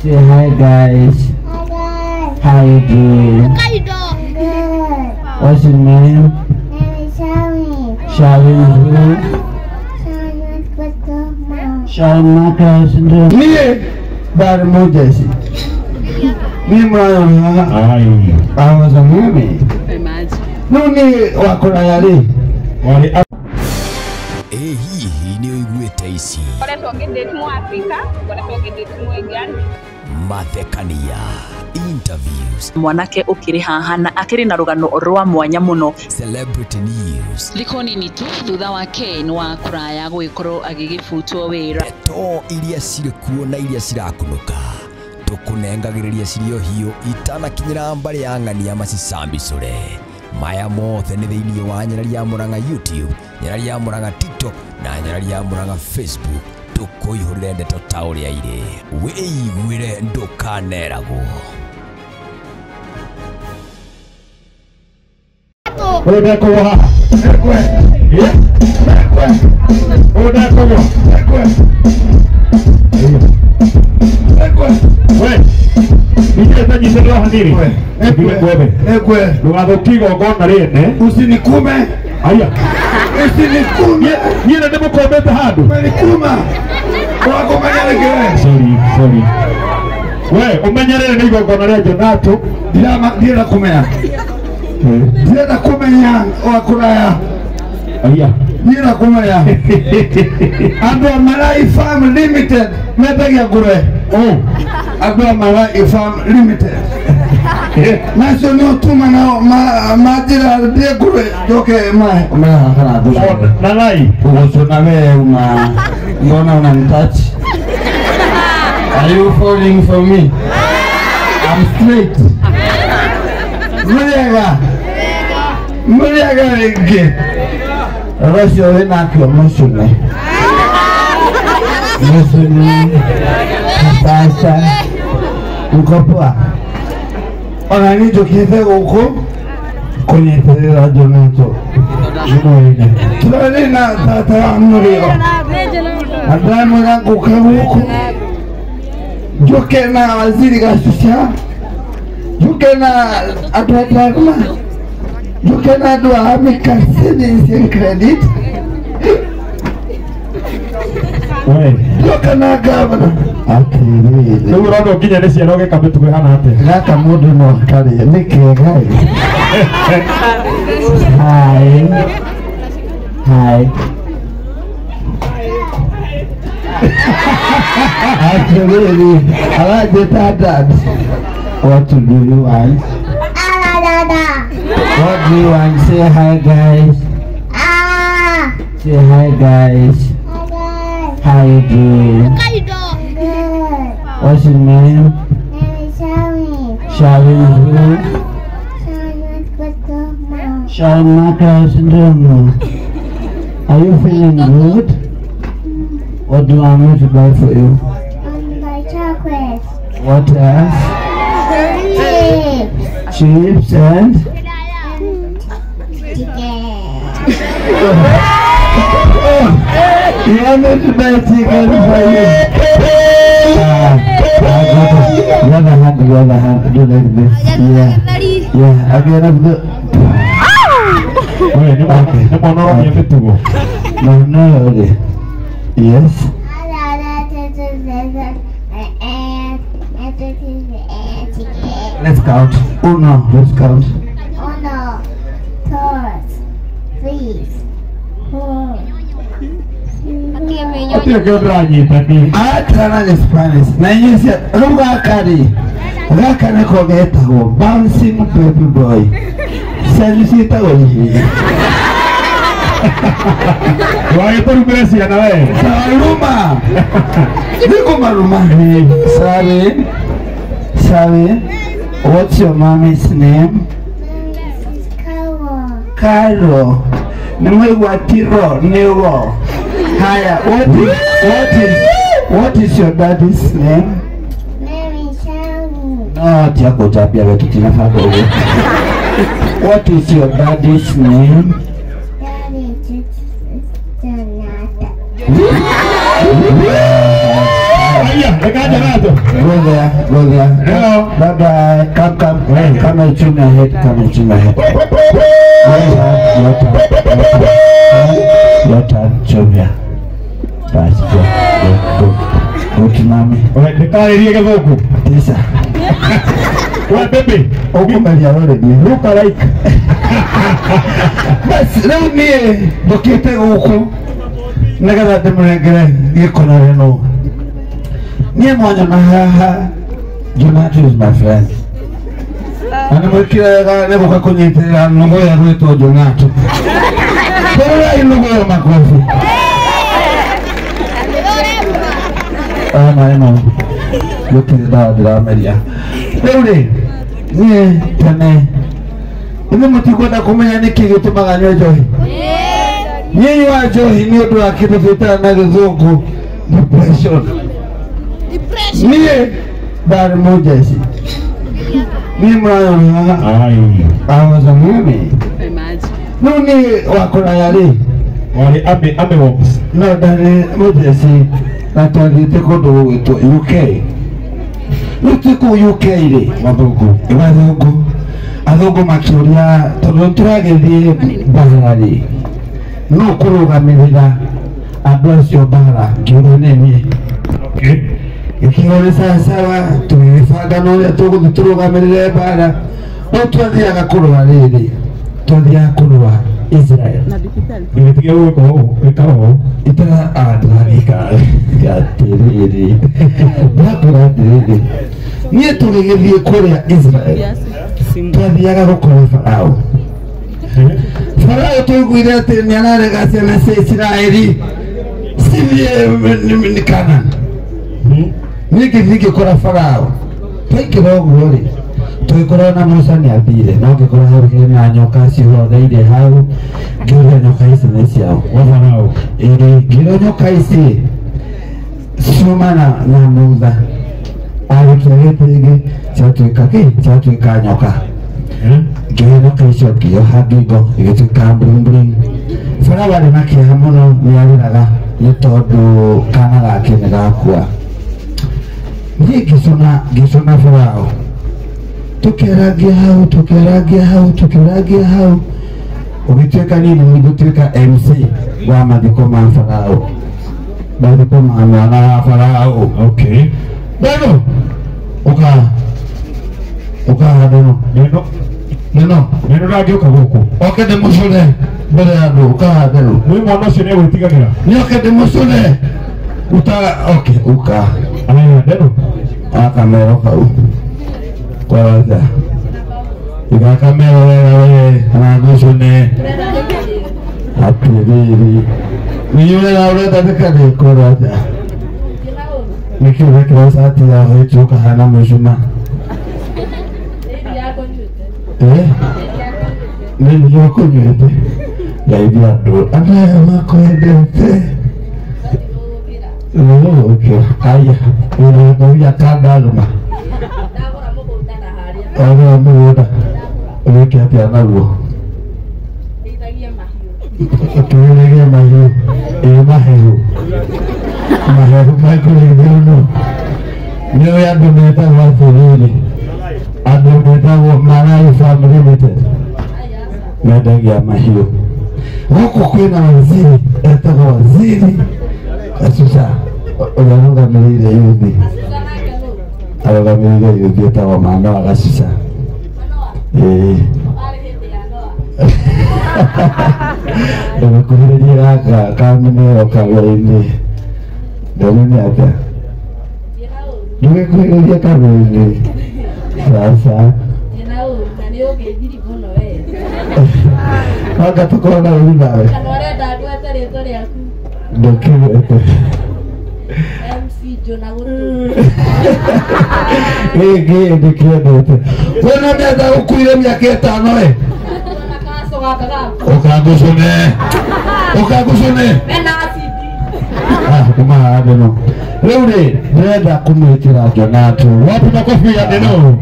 Say hi guys. Hi guys. How you doing? Good. What's your name? Name is Sharon. Sharon who? Sharon. Sharon Marcus. Niye bari mujesi. Ni mwana Ai. awaza mimi. Nuni wakurayari. Wali Hihi nĩ ũiguĩte ici Ngoretwo ngĩdate mu Africa, ngoretwo ngĩdate mu England. Mathekania interviews, mwanake ukiri haha na akiri na rugano rwa mwanya muno. Celebrity news, Thikũ nini tu thutha wa Ken wa kuraya gwikorwo agigibutwo wira. Ndeto iria cirĩ kuo na iria cirakunũka tũkũnengagĩrĩria cirĩ o hiũ itanakinyĩra mbarĩ ya ng'ania macicambicũre. Maya mothe nĩ thĩinĩ wa Nyarari ya Murang'a YouTube, Nyarari ya Murang'a TikTok na Nyarari ya Murang'a Facebook. Tũkũihũrĩre ndeto ta ũrĩa irĩ, wĩiguĩre ndũkaneragwo. Ũndekũgwa. Ekwe. Ekwe. Ũndekũgwa. Ekwe. Ekwe. We. Nijete nyitĩrĩra hanini. Ekwe. Ekwe. Ndũgathũkie igongona rĩene. Usinikume. Aya. Usinikume. Niĩ nĩ ndĩmũkombete handũ. Umenikuma. Wakumenya nĩkĩ? Sorry, sorry. We, ũmenyerere nĩ igongona rĩa Jonathan. Ndirenda kumenya. Ndirenda kumenya wakuraya. Aya. Ndirenda kumenya. Andũ a Marai Farm Limited mendagia ngũrwe. Oh. Andũ a Marai Farm Limited. Nacio nĩ ũtuma nao manjĩra ndĩe ngũrwe njoke mae. Na rai. Kuhusu wewe una mbona unanitouch? Are you falling for me? I'm straight. Muriaga. Muriaga rĩngĩ. Rũcio wĩnakĩo mũcune. Mũcune. Sasa. Uko poa? Ona niĩ njũkĩte gũkũ kũnyitĩrĩra Jonathan. Tũrarĩ na tata wa mũrĩo. Na ndamwĩra ngũke gũkũ njoke na waziri Gacucia, njoke na andũ a Dagma, njoke na andũ a Amica Savings and Credit, We. njoke na gavana. Atĩrĩrĩ, Rĩu ũrona ũnginya nĩ ciana ũgeka mĩtugo ĩhana atĩa? Gaka mũndũ no akarĩe nĩ kega ĩ. Hi. Hi. Atĩrĩrĩ, aranjĩta dad. What do you want? What do you want? Say hi guys. Ah. Say hi guys. Hi guys. How you doing? Good. What's your name? Name is Sharon. Sharon who? Sharon. Sharon Marcus Ndomo. Are you feeling good? What do you want me to buy for you? Buy chocolates. What else? Chips. Chips and? Chicken. You want me to buy chicken for you? The other hand, the other hand, do like this. Yeah. Yeah, again, I'm good. We, nĩ mwana ũromia mĩtugo. No, no, okay. Yes. Let's count. Uno, let's count. Uno, dos, tres, four. Hatirĩ kĩndũ ndĩranyita niĩ. Aratana nĩ Spanish. Na inyuĩ cia rĩu gaka rĩ, gaka nĩko getagwo bouncing baby boy. Cianyu ciĩtagwo ihĩĩ. Ndũgagĩtũrumĩre ciana we. Saruma. Nĩkũmaruma. Sorry. Sorry. What's your mommy's name? Carol. Carol. Nĩ mwaigua tiro nĩ ro. Haya, what is your daddy's name? Mary Sharon. No, tia kũnjambia we tũtinabanga ũguo. What is your daddy's name? Daddy Jonathan. Aya, Reka Jonato. Go there, go there. Hello. Bye bye. Come, come. Come and tune your head. Come and tune your head. Your turn. Your turn. Chumia. Bye. Go, go, go. Go to mommy. Ndikaririe gĩthũngũ. Tisa. We baby, Ũkũmeria already. Look alike. Bas, rĩu niĩ ndũkĩte gũkũ nĩgetha ndĩmũnengere gĩkono rĩno. Niĩ mwanyona haha, Jonathan is my friend. Na nĩmwĩkire wega nĩ gũka kũnyitĩrĩra nũgũ ya gwĩtwo Jonathan. Tũrũrai nũgũ ĩyo makobi. Aya maĩ mau gũtirĩ ndawa ndĩrameria. Rĩu rĩ, niĩ tene ithuĩ mũtikwenda kũmenya nĩkĩ gĩtũmaga nyue njohi? Niĩ nyuaga njohi nĩ ũndũ wa kĩndũ twĩtaga na gĩthũngũ depression. Niĩ ndarĩ mũjeci. Niĩ mũranyona haha I was a mummy. Rĩu niĩ wa kũraya rĩ, Warĩ army works. no ndarĩ mũjeci na twathiĩte kũndũ gũgwĩtwo UK. Rĩu twĩ kũu UK rĩ, Mathũngũ athũngũ makĩũria tondũ tũragĩthiĩ mbara rĩ, no kũrũgamĩrĩra andũ acio mbara, ngiuga nĩ niĩ. Okay. Gĩkiuga nĩ sawasawa, tũgĩgĩbanga na ũrĩa tũgũthiĩ tũrũgamĩrĩre mbara. No twathiaga kũrũa rĩrĩ, twathiaga kũrũa Israel. Ndũgĩtige gwĩka ũũ, gwĩka ũũ. Itara ndĩrarika atĩrĩrĩ, ndakũra atĩrĩrĩ, niĩ tũgĩgĩthiĩ kũrĩa Israel, twathiaga gũkora Farao. Farao twaiguire atĩ nĩ ararega ciana cia Isiraeli cithiĩ nĩ Kanani. Niĩ ngĩthiĩ ngĩkora Farao. Twaingĩra ũguo rĩ, tũgĩkora ona Musa nĩ athire, no ngĩkora hau hena nyoka cihotheire hau, ngĩũria nyoka ici nĩ ciao. Wa Farao. Ĩĩ, ngĩrwo nyoka ici ciumana na Musa arĩkia gĩtĩngĩ ciatuĩka kĩ? Ciatuĩka nyoka. Ngĩoya nyoka icio ngĩoha ngingo ĩgĩtuĩka bling bling. Farao arĩ na kĩeha mũno nĩ arĩraga nĩ tondũ kana gake nĩ gakua. Niĩ ngĩcũna Farao. Tũkĩarangia hau, tũkĩarangia hau, tũkĩarangia hau. Ũgĩtuĩka niĩ nĩ ngũtuĩka MC wa mathiko ma Farao. Mathiko ma mwana wa Farao. Okay. Neno. Ũka. Ũka neno. Neno. Neno. Neno ndangĩũka gũkũ. Oke ndĩmũcũne mbere ya andũ, ũka neno. Rĩu mwana ũcio nĩ egwĩtigagĩra. Nĩ oke ndĩmũcũne. Uta oke ũka. Aya, neno. Akamero kau. Kwanza. Igakamero wega we, na ngũcũne. Atĩrĩrĩ. Nĩ ũrera ũrenda ndĩkarĩkũra nja. Nĩkĩ ũrekĩra cati ya white ũkahana mũcuma? Nĩ irio ũkũnyuĩte. Ngeithia andũ. Andũ aya makwendete. Nĩũgũkĩra. Aya, wĩna kandagma. Wagũra mũgũnda. Ũgĩke atĩa naguo? Ũkĩrĩithagia mahiũ. Ĩ mahehu. Mahehu mekũrĩithio nũ? Nĩ ũĩ andũ metagwo atĩrĩrĩ, andũ metagwo Marai Farm Limited mendagia mahiũ. Gũkũ kwĩna waziri etagwo Waziri Asusa ũrĩa arũgamĩrĩire yuthi. Arũgamĩrĩire yuthi etagwo Manoa Gasusa. Ĩĩ. Ndũgakuhĩrĩrie gaka kamũmero karũa-inĩ. Ndũĩ nĩ atĩa? Ndũgĩkuhĩrĩrie karũa-inĩ. Sasa. Anga tũkorwo na ũru nawe. Ndũkĩgwete. Gĩkĩ ndĩkĩendete. Wĩna mĩaka ũkuire mĩaka ĩtano ĩ. Ũkangũcũne. Ũkangũcũne. Ah, kuma haha Ndeno. Rĩu rĩ, ndĩrenda kũmwĩtĩra Jonato. Wapi makofi ya Ndeno?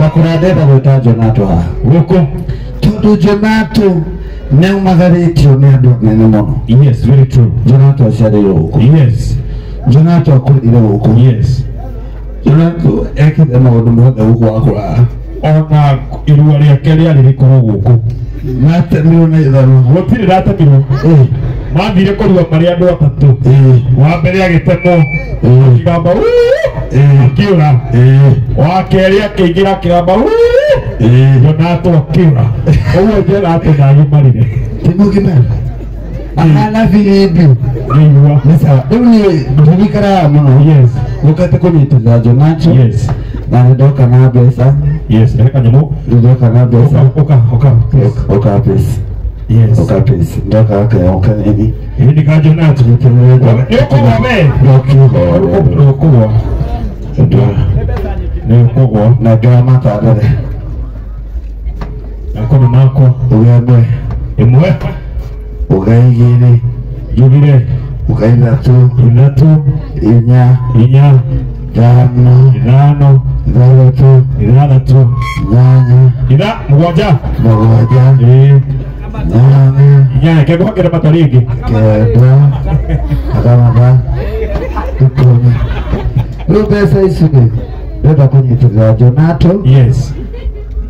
Wakũra ndĩrenda gwĩta Jonato haha. Gũkũ. Tondũ Jonato nĩ aumagarĩtio nĩ andũ anene mũno. Yes, very true. Jonato aciarĩirwo gũkũ. Yes. Jonato akũrĩire gũkũ. Yes. Jonato ekĩte maũndũ mothe gũkũ wakũraga. Ona irua rĩake rĩarĩ rĩkorwo gũkũ. Matemirwo na ithanwa. Gũtirĩ ratemirwo. Mathire kũrua marĩ andũ atatũ. Wa mbere agĩtemwo. Akĩgamba akĩũra. Wa kerĩ akĩingĩra akĩgamba Jonato akĩũra. Ũguo Jonato ndagimarire. Ti mũgimara. Ahana bibi. Nĩigua. Nĩ sawa. Rĩu niĩ ndirikaraga mũno. Yes. Gũkĩte kũnyitĩrĩra Jonato. Yes. Na nĩndoka na mbeca. Yes, reke kanyamũ. Nĩndoka na mbeca. Ũka, ũka, please. Ũka please. Yes. Ũka please. Ndoka kanyamũ kanini. Ĩĩ nĩ ka Jonato. Nĩ ũkũgwa we. Nĩ ũkũgwa. Nĩ ũkũgwa. Na ngamata ndore. Nako nĩ makwa. Ũgemwe. Ĩmwe. Ũga igĩrĩ. Njugire. Ũga ithatũ. Ithatũ. Inya. Inya. Ithano. Ithano. Ithathatũ. Ithathatũ. Inyanya. Itha mũgwanja. Mũgwanja. Ĩĩ. Inyanya. Inyanya. Reke ngũhakĩre mata rĩngĩ. Kenda. Akamata. 10. Rĩu mbeca ici rĩ, ndĩrenda kũnyitĩrĩra Jonato. Yes.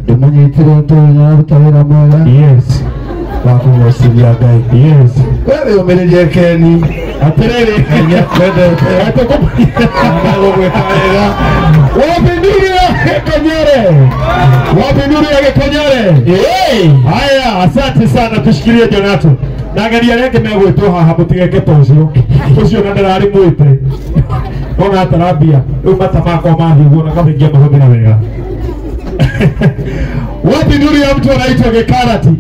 Ndĩmũnyitĩrĩre tondũ nĩararuta wĩra mwega. Yes. Wa kũgocithia Ngai. Yes. We wĩyũmĩrĩrie Keni. Atĩrĩrĩ. Ngai nĩakwendete. Nĩegũgwĩka wega. Wapi nduru ya Gĩkonyore? Wapi nduru ya Gĩkonyore? Haya, asante sana, tushikilie Jonato. Na ageria arĩa angĩ megwĩtwo haha mũtigeke ta ũcio. Ũcio na ndararĩ mwĩte. Ona atarambia. Rĩu mata makwa mathiĩ ũguo na kabaingia mahũthĩra wega. Wapi nduru ya mtu anaitwa Gĩkarati?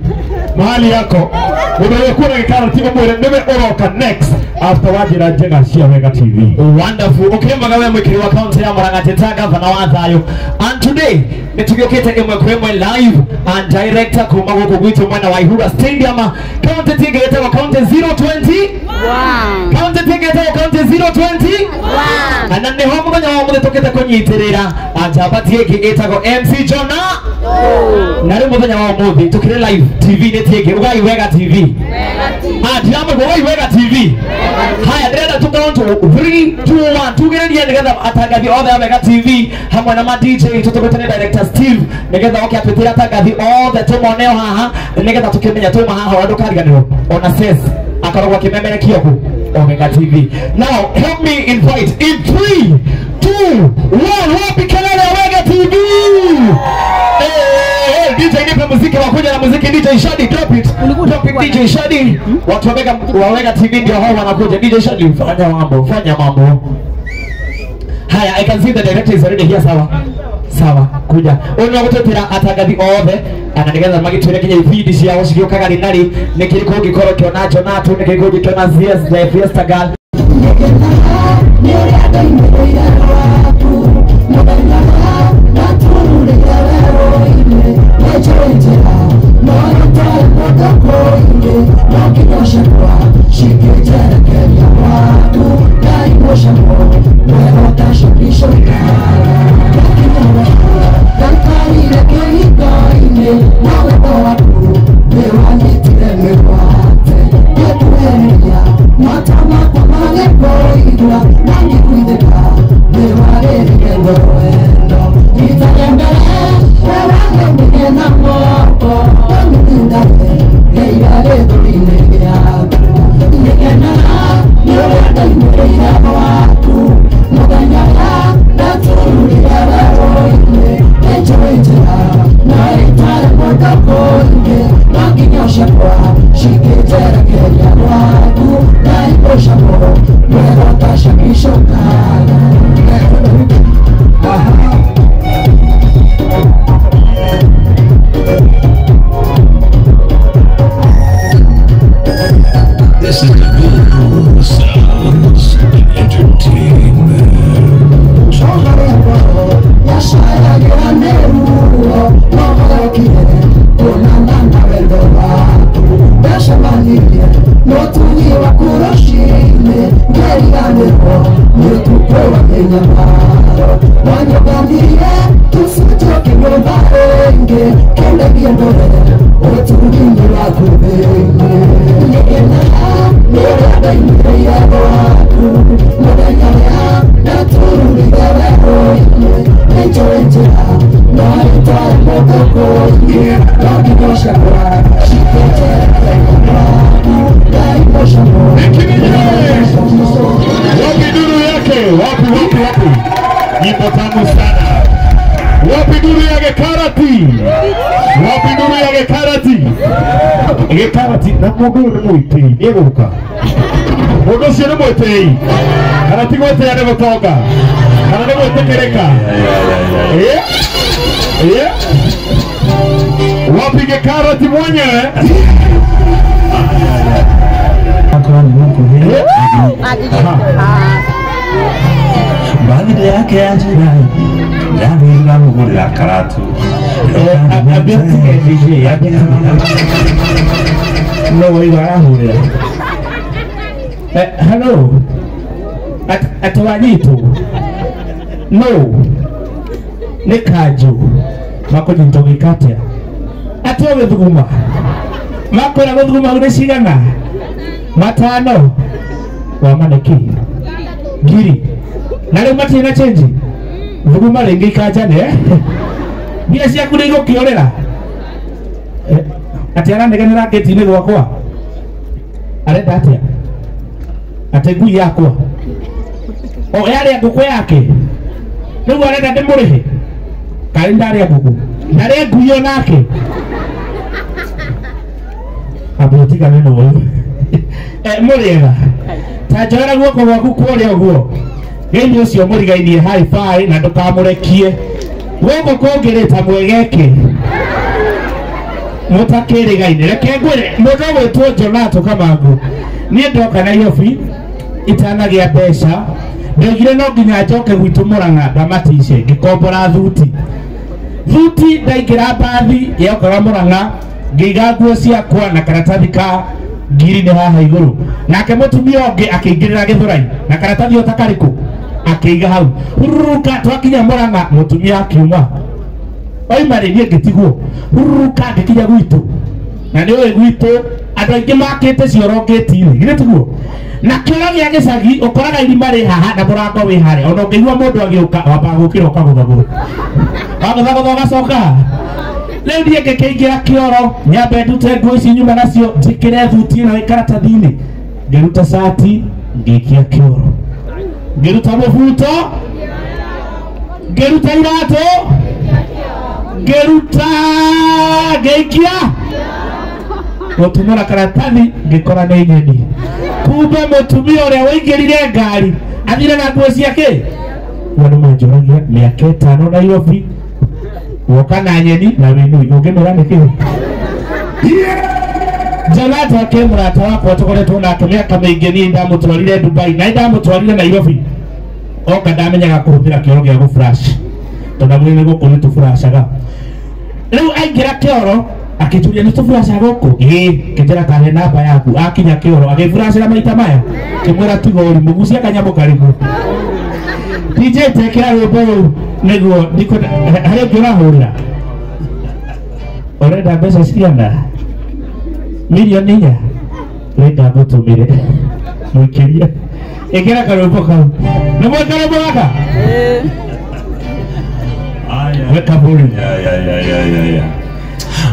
Mahali yako. Ũndũ na Gĩkarati ũmwĩre nĩwe ũroka next after wanjĩra njega cia Wega TV. Wonderful. Ukimbaga we mwikiri wa kaunti ya Murang'a teta gavana wa thayo. And today nitugiukite imwe kwa imwe live and director kuma guku gwitu mwena wa Ihura Stadium. Kaunti tingi yetagwo kaunti 020. Wow. Kaunti tingi yetagwo kaunti 020. Wow. Na niho muthenya wa muthi tukite kunyitirira njamba ĩngĩ ĩtagwo MC Jona. Na rĩu muthenya wa umuthi tukire live TV nĩ tiĩngĩ ugai Wega TV. Ah, ndiramũigua ugai Wega TV. Haya, ndĩrenda tu count 3 2 1 tugĩrĩrie nĩgetha atangathi othe a Wega TV hamwe na ma DJ tũtũgĩte nĩ director Steve nĩgetha oke atwĩtĩre atangathi othe tũmoneo haha nĩgetha tũkĩmenya tũma haha ona ndũkariganĩrwo ona ses akoragwo akĩmemerekia kũ Omega TV. Now help me invite in 3 2 1 wapi kelele ya Wega TV? Hey, DJ nipe muziki wa kuja na muziki DJ Shadi, drop it. Drop it DJ Shadi. Watu wa Wega TV ndio hao wanakuja. DJ Shadi fanya mambo, fanya mambo. Haya, I can see the director is already here, sawa. Sawa, kuja. Ũyũ nĩ gũtwĩtĩra atangathi othe ana nĩgetha magĩtwĩre kinya ibindi ciao cigĩũkaga rĩ na rĩ nĩ kĩrĩkũ ũngĩkorwo ũkĩona Jonato, nĩ kĩrĩkũ ũngĩkĩona CS the Fiesta Girl. This is the Google Sounds Entertainment. Thank you. Wapi duru yake? Wapi wapi wapi? Nyimbo tamu sana. Wapi duru yake karati? Wapi duru yake karati? Karati na mundu ni mwitei ni guka. Mundu ucio ni mwitei. Kana ti gwitia ni gutonga. Kana ni gwitikirika. Eh? Eh? Wapi karati mwenyewe? Baadhi yake ya jirani ndamugurira karatu no waigua arahurĩra. Hello, atĩ wanyitwo no nĩ kanjũ makũnyitwo gĩka atĩa atĩ ũgĩthuguma makwĩra gũthuguma nĩ cigana matano wama nĩ kĩ ngiri na rĩu matirĩ na chenji thuguma rĩngĩ ikanjane mbia ciaku nĩ igũkĩorĩra atĩ aranegenera ngĩti-inĩ gwakwa arenda atĩa atĩ ngui yakwa o yarĩa ngũkũ yake rĩu arenda ndĩmũrĩhe karĩ ndarĩa ngũkũ ndarĩa ngui o nake amba ũtigane na ũyũ mũrĩega ta njoera guoko gwaku kũrĩa ũguo gĩini ũcio mũrigainie hi-fi na ndũkamũrekie gũkũ kũngĩrĩ ta mwegeke mũtakĩrĩgaine reke ngwĩre mũndũ ũgwĩtwo Jonato Kamangu niĩ ndoka Nairobi itanagĩa mbeca ndoigire no nginya njoke gwitũ Murang'a ndamatice ngĩkombora thuti thuti ndaingĩra mbathi yokaga Murang'a ngĩiga nguo ciakwa na karatathi ka ngiri nĩ haha igũrũ nake mũtumia ũngĩ akĩingĩrĩra gĩthũrai na karatathi o ta karĩkũ akĩiga hau hururuka twakinya Murang'a mũtumia akiuma oima rĩ niĩ ngĩtigwo hururuka ngĩkinya gwitũ na nĩ ũĩ gwitũ andũ aingĩ makĩte cioro ngĩti-inĩ githĩ tiguo na kĩoro gĩa gĩcagi ũkoraga irima rĩ haha na mũrango wĩ harĩa ona ũngĩigua mũndũ agĩũka wambaga gũkĩra ũkagũthagũtha wagũthagũtha ũgacoka rĩu niĩ ngĩkĩingĩra kĩoro nyambe ndute nguo ici nyuma nacio njĩkĩre thuti ĩno ĩ karatathi-inĩ ngĩruta cati ngĩikia kĩoro ngĩruta mũbuto ngĩruta iratũ ngĩruta ngĩikia gũtumũra karatathi ngĩkora nĩ nyeni kumbe mũtumia ũrĩa waingĩrire ngari athire na nguo ciake ũguo nĩ manjũragia mĩaka ĩtano Nairobi woka na nyeni na wĩnui ũngĩmwĩra nĩkĩ Jonato ake mũrata wakwa tũkoretwo nake mĩaka mĩingĩ niĩ ndamũtwarire Dubai na ndamũtwarire Nairobi oka ndamenyaga kũhũthĩra kĩoro gĩa gũflash tondũ amwĩrĩ gũkũ nĩ tũflashaga rĩu aingĩra kĩoro akĩnjũria nĩ tũflashaga gũkũ ĩĩ ngĩnjĩra kahe namba yaku akinya kĩoro agĩflashĩra maita maya ngĩmwĩra tiga ũrimũ gucia kanyamũ karĩmũ DJ tekĩra rwĩmbo rũu nĩguo ndikwenda harĩ ũngĩ ũrahũrĩra ũrenda mbeca cigana milioni inya renda ngũtũmĩre mũikĩrie ĩkĩra karwĩmbo kau nĩ mwĩ karwĩmbo gaka weka volume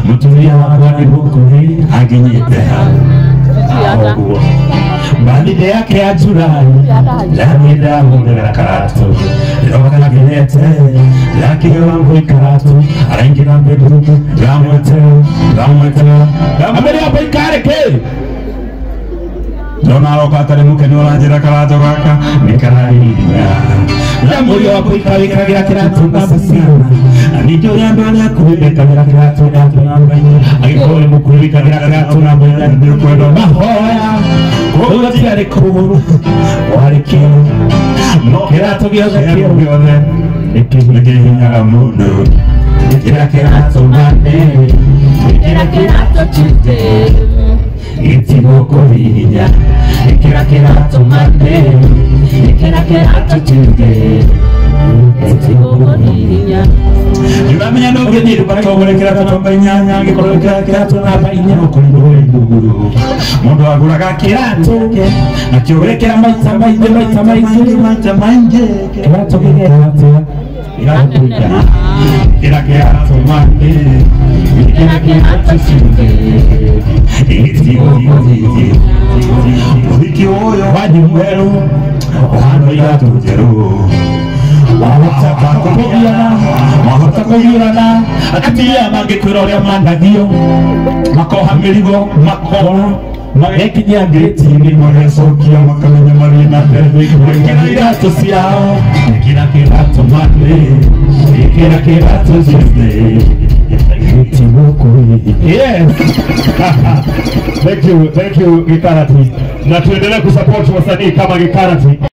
Mũtumia wakwa nĩ gũkuhĩ anginyĩte hau ũguo Bathide yake ya Julai ndamwenda karatu ndĩroka ngenete ndakĩhewa ngui karatu araingĩra bedroom ndamwetera ndamwetera amĩrĩ amba ikare kĩ ndona aroka atarĩ mũkenu aranjĩra karatu gaka nĩ karariria na mũriũ wa mbũika wĩkagĩra kĩratũ namba cigana na ningĩ ũrĩa andũ arĩa akuhĩ mekagĩra kĩratũ namba inya angĩkorwo nĩ mũkuhĩ wĩkagĩra kĩratũ namba inya nĩ ũkwenda mahoya gũtiarĩ kũgũrũ warĩ kĩoro no kĩratũ gĩothe kĩoro gĩothe nĩkĩhinyaga mũno ĩkĩra kĩratũ nane ĩkĩra kĩratũ Tuesday gĩtigũkũhihinya ĩkĩra kĩratũ Monday ĩkĩra kĩratũ Tuesday gĩtigũkũhihinya Nĩũramenya ndũngĩthiĩ nduka ũgũre kĩratũ namba inyanya angĩkorwo wĩkĩraga kĩratũ namba inya ũkorirwo wĩ ndunguru mũndũ agũraga kĩratũ nakĩo wekĩra maita maingĩ maita maingĩ maita maingĩ kĩratũ kĩgeka atĩa Iratũ Ĩkĩra kĩratũ Monday, ĩkĩra kĩratũ Tuesday. Mũhiki ũyũ wanyu mwerũ ũhana iratũ njerũ. Wahota kũgiana, wahota kũgiũrana, atumia mangĩkwĩra ũrĩa mandagio, makoha mĩrigo, makora, magekinyia ngĩti-inĩ magecokia makamenya marĩ na mbere. Ĩkĩra iratũ ciao, ĩkĩra kĩratũ Monday, ĩkĩra kĩratũ Tuesday. Yes. Thank you, Gikarati. Na tuendelee kusupport wasanii kama Gikarati.